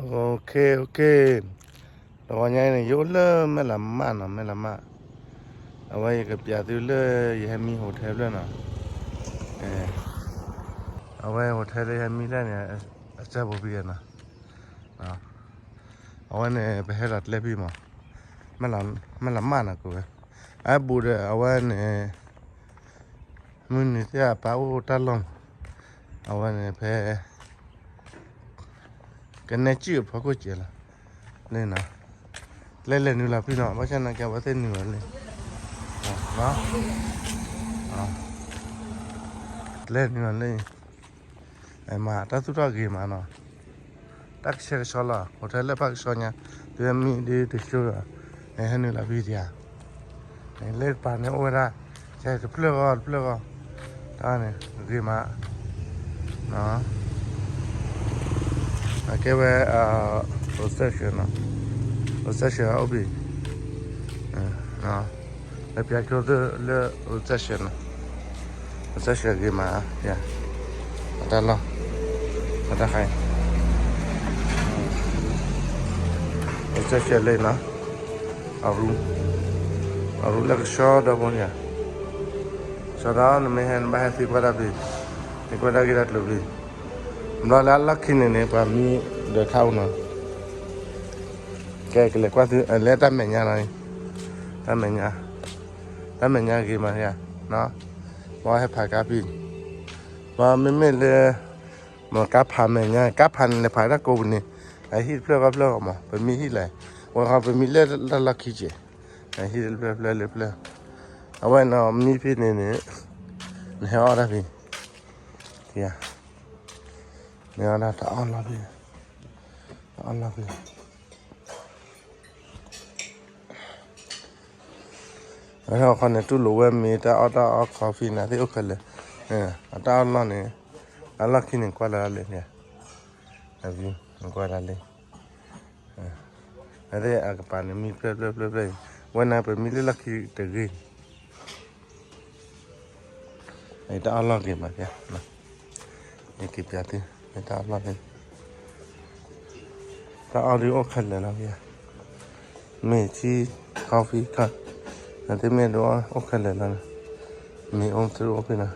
OK OK, တဂီၤညါအံၤန့ၣ် ယအိၣ်လၢမဲၢ်လးမၢ်နီၤ, မဲၢ်လးမၢ်. အဝဲယကပျးသုလၢယဟဲမံ hotel ဖျၢၣ်နီၤ. အဝဲ hotel လၢယဟဲမံဖျၢၣ်န့ၣ် အစၢဖိဖံနီၤ. အဝဲန့ၣ် ပဟဲဒီးကျဲဖံမး, မဲၢ်လးမၢ်နီၤကိးဝဲ. အဘူးဒီးအဝဲန့ၣ် မုၢ်နံၤသ့ၣ်အပၢ်အိၣ်တၢ်လီၢ်မး, အဝဲန့ၣ်ဖဲ ကနဲၣ်စုၣ်အဖီခိၣ်စဲးလီၤ. လၢနီၤ, ကျဲလဲၤနုာ်လီၤဖံနီၤ, ဘၣ်ဆၣ်နာ်က့အဝဲသ့ၣ်နုာ်လီၤလၢ ကျဲနုာ်လီၤလၢ မၤတၢ်သူၣ်ထီၣ်ဂ့ၤမးနီၤ. တၢ်ကဆှဲကဆှီလီၤ, hotel လၢပၢ်ကဆှီညါ, တုၤမံဒ်တဆိဒီး ဟဲနုာ်လီၤဖံဒံးဧါ. လၢတပၤန့ၣ်အိၣ်ဝဲဒၣ် ကဲတဖျၢၣ်ဂီၢ်တဖျၢၣ်ဂီၢ်, တၢ်န့ၣ်ဂ့ၤမး. အကဲဝဲ reception နီၤ, reception အိၣ်ဘှံး, လၢပျးကၠိသုလၢ reception နီၤ, reception ဂ့ၤမး, အတၢ်လီၢ်, အတၢ်ခါအံၤ reception လၢနီၤ, အ room, အ room လၢကဆှီဒီဖိန့ၣ်ဧါ. ကဆှီဒီနမ့ၢ်ဟဲနဘၣ်ဟဲသံကွၢ်တၢ်ဖံ, သံကွၢ်တၢ်ဂ့ၢ်တၢ်ကျိၤဖံ. ဘျီလၢအလီၢ်ခံန့ၣ်န့ၣ် ပှၤမံဒီးခါအိၣ်နီၤ. ကဲကလဲၤကွၢ်သုလၢတၢ်မဲာ်ညါနီၤ, တၢ်မဲာ်ညါ, တၢ်မဲာ်ညါဂ့ၤမးဧါ, ပှၤဟဲဖးကါဖံ, ပှၤမ့မ့ၢ်လၢ မ့ၢ်ကါဖးမဲာ်ညါ, ကါဖးန့ၣ်လဲၤဖးတၢ်ကိးပူၤန့ၣ်, အဟံၣ်တဖျၢၣ်ဂီၢ်ဖျၢၣ်ဂီၢ်မး, ပမံဟံၣ်လဲၣ်, ဝဲဃီပမံလၢတၢ်လီၢ်ခံကဲး, အဟံၣ်တဖျၢၣ်ဖျၢၣ်လၢဖျၢၣ်, အဝဲနီၤမံဖဲန့ၣ်န့ၣ်, နဟဲအီၣ်တၢ်ဖံ, နဟဲအီၣ်တၢ်တအီၣ်လီၢ်ဖံ, တအီၣ်လီၢ်ဖံ အဝဲခီန့ၣ် တူၢ်လိာ်ဝဲမ့ၢ်တၢ်အီၣ်တၢ်အီ coffee န့ၣ်သ့ၣ်အိၣ်ခဲလၢာ်, အတၢ်အီၣ်လီၢ်န့ၣ်, အလီၢ်ခံန့ၣ်ကွၢ်လၢ်လၢ, ကွၢ်လၢ်လၢ, အသ့ၣ်အကပၤန့ၣ်မံဖျၢၣ်ဖျၢၣ်ဖျၢၣ်ဖျၢၣ်အံၤ, ဝဲန့ၣ်ပမံလၢလီၢ်ခံတဂ့ၤ တၢ်အီၣ်လီၢ်ဂ့ၤမးဖဲ, ယကပျးသု, တၢ်အီၣ်လီၢ်ဂ့ၤ, တၢ်အီၣ်ဒုးအိၣ်ခဲလၢာ်လီၤဖဲ, မ့ၢ်ထံ coffee ခါ, နသ့ၣ်မ့ၢ်ဒုးအိၣ်ခဲလၢာ်လီၤ, မ့ၢ်အိၣ်သုအိၣ်ဖဲနီၤ,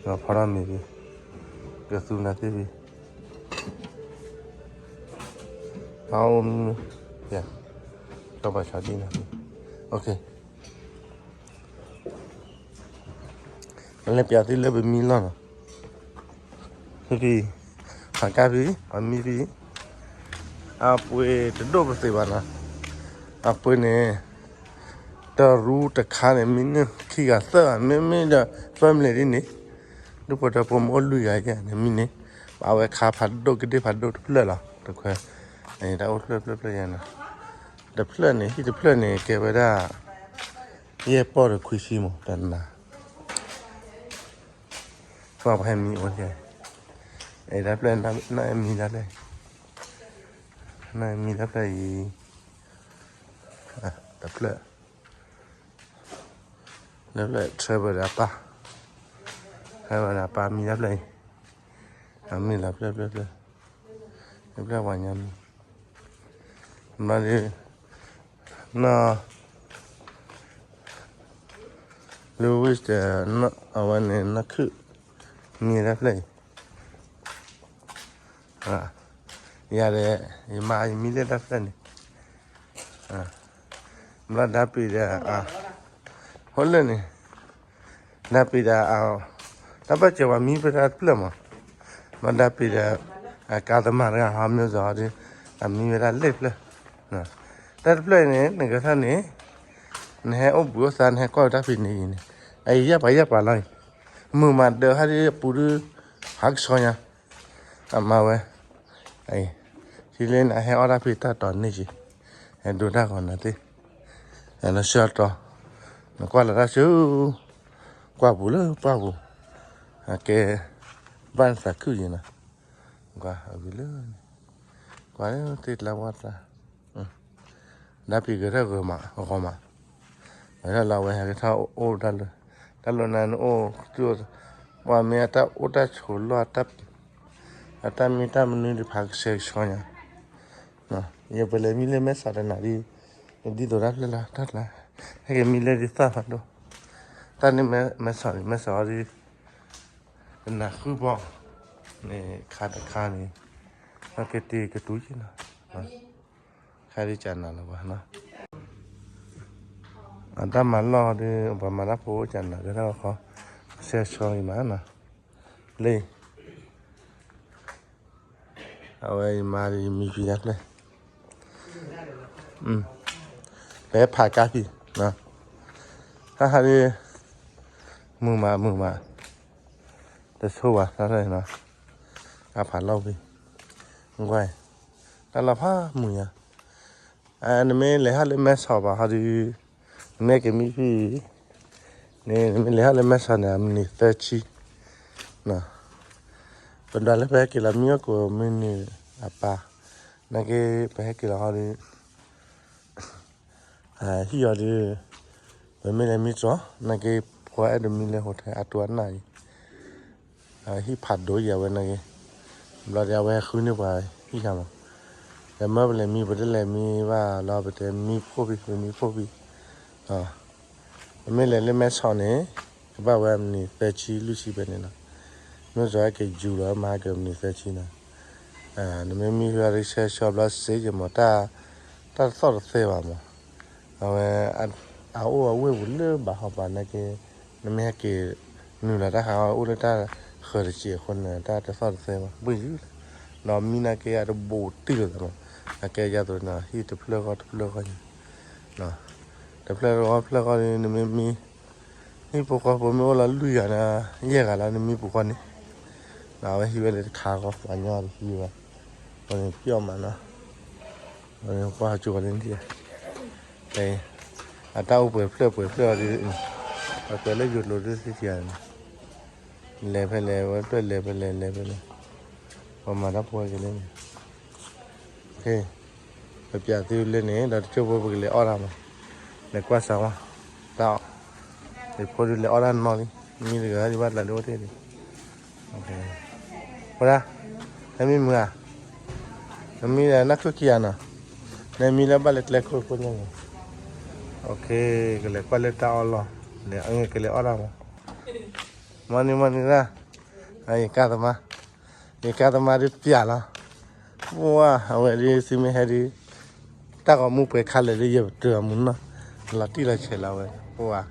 ဒီးဖီထီၣ်မ့ၤဖဲ, ကသူနၤသ့ၣ်ဖဲ, အအိၣ်မ့ၢ်, ကဘၣ်ဆါဒ်နီၤ, OK ပလဲၤပျးသုလၢပမံလီၢ်နီၤ, ဖံဖံ, ဖးကါဖံ, အမံဖံ, အပှ့ၤတဒိၣ်ပသ့ၣ်ဘၣ်နီၤ, အပှ့ၤန့ၣ်, တရူတခါန့ၣ် မံန့ၢ်ခံဂၤသၢဂၤ မ့မ့ၢ်ဒီး family ဒ်န့ၣ်, ဒုၣ်ဖိထၢဖိမ့ၢ်အိၣ်လွံၢ်ဂၤယဲၢ်န့ၣ်မံန့ၣ်, ဘၣ်ဝဲခါဖးဒိၣ်ကဒ့ၣ်ဖးဒိၣ်တဖျၢၣ်လီၤ, တခွဲ, တၢ်အိၣ်ဖျၢၣ်ဖျၢၣ်ဖျၢၣ်ယဲၢ်နီၤ, တဖျၢၣ်န့ၣ် ဟံၣ်တဖျၢၣ်န့ၣ် ကဲဝဲဒၣ် ယဲၢ်ပီၢ်ဒီးခွံဆံမး တနၤ, ပှၤပှၤဟဲမံအိၣ်ယဲၢ်, တၢ်ဖျၢၣ်, နီၢ်အဲၣ်မံတၢ်ဖျၢၣ်, နီၢ်အဲၣ်မံတၢ်ဖျၢၣ်အံၤ, တဖျၢၣ်, တဖျၢၣ် travel ဒီးအပၢ်, travel ဒီးအပၢ်မံတၢ်ဖျၢၣ်အံၤ, အမံလီၤဖျၢၣ်ဖျၢၣ်ဖျၢၣ်, တဖျၢၣ်ပှၤညါမံ, ဘျီဒုး, နီၢ် Louis ဒီး အဝဲန့ၣ် နီၢ်ခုၣ်, မံတၢ်ဖျၢၣ်အံၤ, ယၤဒီး ယမါယမံလၢတၢ်ဖျၢၣ်န့ၣ်, ဘျီဒၣ်ပ့ၤဒီး, ဟိလၢန့ၣ်, ဒၣ်ပ့ၤဒီး, တၢ်ဘၣ်စၢၤပှၤမံဖဲတၢ်တဖျၢၣ်မး, ဘျီဒၣ်ပ့ၤဒီး, အကါသမါတဂၤဟီမ့ၢ်စီၤဒီး, အမံဝဲဒၣ်လၢတဖျၢၣ်, တၢ်တဖျၢၣ်အံၤန့ၣ် နကထၢၣ်န့ၣ်, နဟဲအိၣ်ဘှံးအိၣ်သါ နဟဲကွၢ်ဝဲတၢ်ဖံးန့ၣ်အံၤန့ၣ်, အအံၤယၢ်ပှၤယၢ်ပှၤလီၤအံၤ, မုာ်မးဒၢးဟးဒ်အပူၤဒုး, ဟးကဆှီညါ, အမါဝဲ, အံၤ, ထံလၢနဟဲအီၣ်တၢ်ဖံးတၢ်တီၤန့ၢ်က့ၤ, ဟဲဒိတၢ်ဂီၤနၤသ့ၣ်, လၢဆၢတီၤ, နကွၢ်လီၤတၢ်ဆူ, ကွၢ်ပူၤလၢပှၢ်ပူၤ, အကဲ, ဘၣ်နသးခုၣ်ယံၤနီၤ, ကွၢ်အဂ့ၤလၢန့ၣ်, ကွၢ်လၢသ့ၣ်ကျါဝါကျါ ဒၣ်ပံၤဂဲၤထၢၣ်ဂီၤမး, ဂီၤမး, ဂဲၤထၢၣ်လီၤဝဲဟဲကထီၣ်အိၣ်တၢ်လၢ, တၢ်လီၢ်နၤနအိၣ်, ပှၤမ့ၢ်အတၢ်အိၣ်တၢ်ဆိးလီၢ်, အတၢ်မ့ၢ်တၢ်မနုၤဒ်ဖးကဆှဲကဆှီညါ, ယပလဲၤမံလၢမဲဆီးတနၤဒ်, ဒ်သိးတၢ်ဖျၢၣ်လီၤ တၢ်ကျါ, ဟဲက့ၤမံလၢဒ်သၣ်ဖးဒိၣ်, တၢ်န့ၣ်မဲဆီးန့ၣ် မဲဆီးအီၤဒ်, တနၤဃုဘီ, န့ၣ်ခါတခါန့ၣ်, ကတ့ကတူၢ်က့ၤနီၤ, ခါဒ်ကနၤလၢၤဘၣ်နီၤ, အတၢ်မၤလီၢ်ဒီး ပှၤမၤတၢ်ဖိကနၤကဲထီၣ်ခီ, ဆဲးဆီအံၤမးနီၤ, လၢ အဝဲယမါဒီးယမံဖံညါဖျၢၣ်, ပဟဲဖးကါဖံ, ဟါဟါဒီး, မုာ်မးမုာ်မး, တဆိဘၣ်တၢ်ဖျၢၣ်နီၤ, ကါဖးလီၢ်ဖံ, ကွၢ်, တၢ်လီၢ်ဖးမုာ်ညါ, နမ့ၢ်လဲၤဟးလၢမဲဆီးဘၣ်ဟီဒီး, နမ့ၢ်က့ၤမံဖံ, န့ၣ် နမ့ၢ်လဲၤဟးလၢမဲဆီးန့ၣ် အမံးနံးသၢဆံ, ပဒွးလၢပဟဲက့ၤလီၤမံအီၣ်ကိးမုၢ်နံၤအပၢ်, နာ်က့ ပဟဲက့ၤလီၤဟီဒီး, ဟံၣ်အီၤဒီး, ပမ့ၢ်လဲၤမံတြီ, နာ်က့ ပှၤအဲၣ်ဒိးမံလၢ hotel အတိအနၢ်အံၤ, ဟံၣ်ဖးဒိၣ်ယၤဝဲနာ်က့, ဘျီဒီးအဝဲဃုန့ၢ်ပှၤဟံၣ်ခါမး, ဒီးမ့ၢ်ပလဲၤမံ ပတလဲၤမံဘၣ်လီၤ ပတဲမံဖှိၣ်ဖံ ပမံဖှိၣ်ဖံ, ပမ့ၢ်လဲၤလၢမဲဆီးန့ၣ်, ကဘၣ်ဝဲအမံးနံးသၢဆံလွံၢ်ဆံဖဲန့ၣ်လီၤ, မ့ၢ်စီၤဟဲက့ၤယူၤလီၤ မၤဟဲက့ၤအမံးနံးသၢဆံနီၤ, နမ့ၢ်မံဖဲဒီးဆဲးဆီဘျီစ့ယမး တၢ်တသီၣ်တသဲဘၣ်မး, အဝဲ, အအိၣ်အဝ့ၢ်ပူၤလၢဘၣ်ဟီပၤနာ်က့, နမ့ၢ်ဟဲက့ၤ, နုာ်လီၤတၢ်ဟးဂီၤ အိၣ်လၢတၢ်ဃၢၤတစဲးအဃိန့ၣ် တၢ်တသီၣ်တသဲဘၣ် ဘှ့ၣ်ယုၢ်လီၤ, ဒီးမံနာ်က့အတဘူးတံၢ်လိာ်သးမး, အကဲယၤသိးန့ၣ် ဟံၣ်တဖျၢၣ်ဃီတဖျၢၣ်ဃီန့ၣ်, တဖျၢၣ်ဃီတဖျၢၣ်ဃီန့ၣ် နမ့ၢ်မံ ဟံၣ်ဖိဃီဖိမ့ၢ်အိၣ်လီၤလွံၢ်ဂၤန့ၣ်, ယဲၢ်ဂၤလီၤ နမံပူၤဃီန့ၣ်, အဝဲဟံးဝဲလၢတခါဃီ ပှၤညီတဟံးဘၣ်, ပှၤန့ၣ်ပျီမးနီၤ, ပှၤဟးကၠိဝဲလၢနထံၣ်, အတၢ်အိၣ်ပှဲၤဖျၢၣ်ပှဲၤဖျၢၣ်အီၤဒီး, အကွဲးလၢယိၤကျိၤဒ်သ့ၣ်ထံၣ်ဧါန့ၣ်, လဲၤဖဲလဲၣ် ဝဲဖျၢၣ်လဲၤဖဲလဲၣ်လဲၤဖဲလဲၣ်, ပှၤမၤတၢ်ဖိဝဲကလဲၣ်န့ၣ် ပပျးသုလၢန့ၣ် ဒီးတကၠိဖိပကလဲၤအီၣ်တၢ်မး, လဲၤကွၢ်စးဝါ, တၢ်အီၣ်, ယဖိဒုးလဲၤအီၣ်တၢ်နီၢ်လံ, မံတဂၤဒံးဘၣ်တလးဒိၣ်တ့ၢ်လံ, ဝဲဒၣ်, ဟဲမံမုာ်ဧါ, နမံနၢ်ခိၣ်ခံဂၤနီၤ, နမံလၢဘၣ်လၢကျဲခိၣ်ဖိညါန့ၣ်, ကလဲၤကွၢ်လၢတၢ်အီၣ်လီၢ်, ကလဲၤအီၣ်တၢ်မး, မၤန့ၢ်မၤန့ၢ်တၢ်, ယကါသမါ ယကါသမါဒုးပျးလီၤ, ပှၤအဝဲဒုးသုမ့ၢ်ဟဲဒုး, တၢ်ဂီၤမူပှဲၤခါလၢာ်ဒုး ယပတုာ်အမူနီၤ, လီၤတံၢ်လီၤဆဲးလီၤဝဲ, ပှၤ,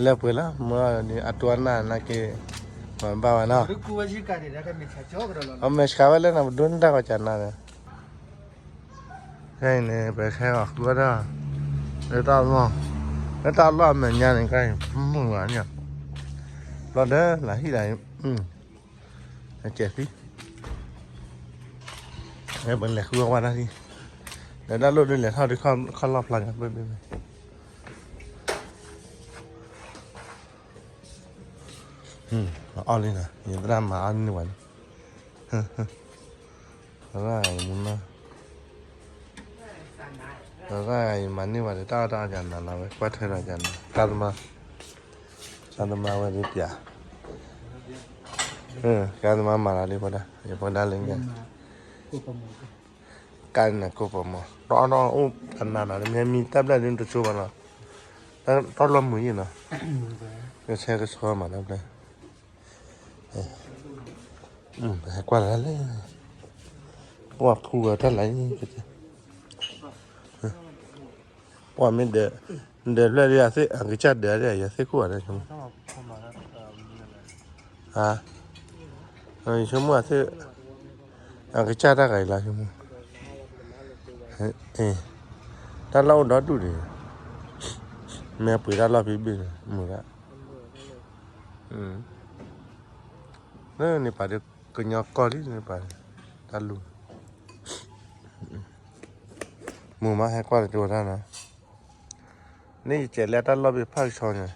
လၢပှဲၤလီၤ မ့ၢ်အတိအနၢ်နာ်က့, မၤဘၣ်ဝဲနီၤ, အမဲာ်ဆှးဝဲလၢနပဒိးန့ၢ်တၢ်ဂီၤကနၤန့ၣ် ခဲအံၤန့ၣ် ပဟဲဂီၤဃုအီၣ်တၢ်, လၢတၢ်လီၢ်, လၢတၢ်လီၢ်အမဲာ်ညါန့ၣ် ခဲအံၤမုာ်ဘၣ်န့ၣ်, ဘျီဒီးလၢဟံၣ်လၢ, ကဲသံ, ပလဲၤဃုအီၣ်ဝဲဒၣ်သံ, ဒီးတၢ်လိၣ်ဒုးလဲၤထီၣ်ဒုးခီၣ်လီၢ်ဖျါညါ, အီၣ်လံနီၤ ယသရၣ်မၤအီၣ်န့ၢ်ဝဲန့ၣ်, သရၣ်မူနီၤ, သရၣ်ယမၤန့ၢ်ဝဲဒီး တၢ်အီၣ်တၢ်အီၣ်ကနၤလီၤဝဲ ကွၢ်ထွဲလီၤကနၤ ကါသမါ, ကါသမါဝဲဒုးပျး, ကါသမါမၤလီၤဒ်ဖိဒါ, ယဖိဒါလၢညါ, ကါနၤကိးပမီၤ တၢ်အီၣ်တၢ်အီၣ်အိၣ်ကနၤနီၤ တမ့ၢ်မံတၢ်ဘျၢၣ်ဒုးတစိဘၣ်နီၤ, တၢ်လီၢ်မုာ်ယံၤနီၤ, ကဆဲကဆှီမၤတၢ်ဘျၢၣ်, ပဟဲကွၢ်လၢ်လၢ်, ပှၤဖူဂၤတၢ်လၢ်, ပှၤမ့ၢ်ဒၢး, ဒၢးဖျၢၣ်ဒ်အသ့ၣ် အကစၢ်ဒၢးဒ်အသ့ၣ်ခိၣ်ဂၤဒၣ်, ဆိကမိၣ်အသ့ၣ်, အကစၢ်တၢ်ဂၤအံၤလီၤဆိကမိၣ်, တၢ်လီၢ်အိၣ်ဒီဒူၣ်န့ၣ်, မ့ၢ်ပှ့ၤတၢ်လီၢ်ဖံဘ့ၣ်န့ၣ် မုာ်ဒၣ်, လၢန့ၣ်ပာ်ဒီး ကညီကီၢ်လံန့ၣ်ပာ်, တၢ်လူၤ, မုာ်မးဟဲကွၢ်တကၠိတၢ်နီၤ, န့ၣ်ယကဲးလၢတၢ်လီၢ်ဘ့ၣ်ဖၣ်ကဆီန့ၣ်,